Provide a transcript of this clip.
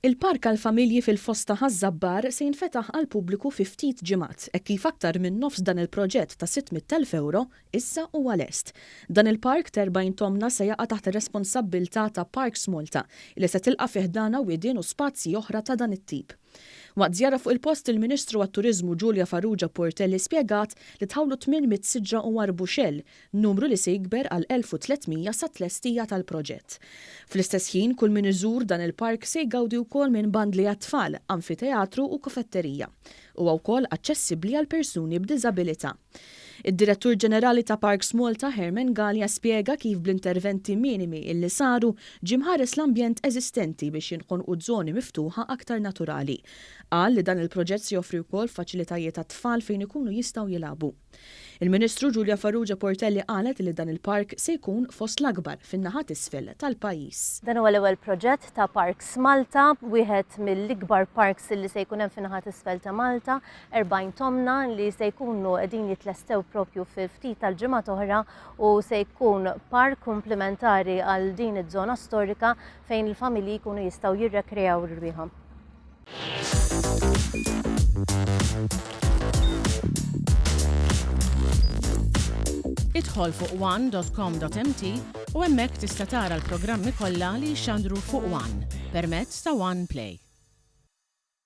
Il-Park għall-Familji fil-Foss ta' Ħaż-Żabbar se jinfetaħ għall-pubbliku fi ftit ġimgħat, hekk kif aktar minn nofs dan il-proġett ta' 600,000 ewro issa huwa lest. Dan il-park t'40 tomna se jaqa' taħt ir-responsabbiltà ta' Parks Malta, li se tilqa' fi ħdanha widien u spazji oħra ta' dan it-tip. Waqt żjara fuq il-post il-Ministru għat-Turiżmu Julia Farrugia Portelli spjegat li tħawlu 800 siġra u arbuxell, numru li se jikber għal 1,300 sat-tlestija tal-proġett. Fl-istess ħin kull min iżur dan il-park se jgawdi wkoll minn bandli għat-tfal, anfiteatru u kafetterija. Huwa wkoll aċċessibbli għal persuni b'diżabilità. Id-Direttur Ġenerali ta' Parks Malta Herman Galea spjega kif bl-interventi minimi illi saru ġie mħares l-ambjent eżistenti biex jinħolqu żoni miftuħa aktar naturali. Qal li dan il-proġett se joffri wkoll faċilitajiet għat-tfal fejn ikunu jistgħu jilagħbu. Il-Ministru Julia Farrugia Portelli qalet li dan il-park se jkun fost l-akbar fin-naħa t'isfel tal-pajjiż. Dan huwa l-ewwel proġett ta' Parks Malta, wieħed mill-ikbar parks li se jkun hemm fin-naħa t'isfel ta' Malta, 40 tomna li se jkunu qegħdin jitlestew propju fi ftit tal-ġimgħat oħra u se jkun park komplementari għal din iż-żona storika fejn il-familji jkunu jistgħu jirrekreaw rwieħhom. Idħol fuq one.com.mt u hemmhekk tista' tara l-programmi kollha li jixxandru fuq One permezz ta' One Play.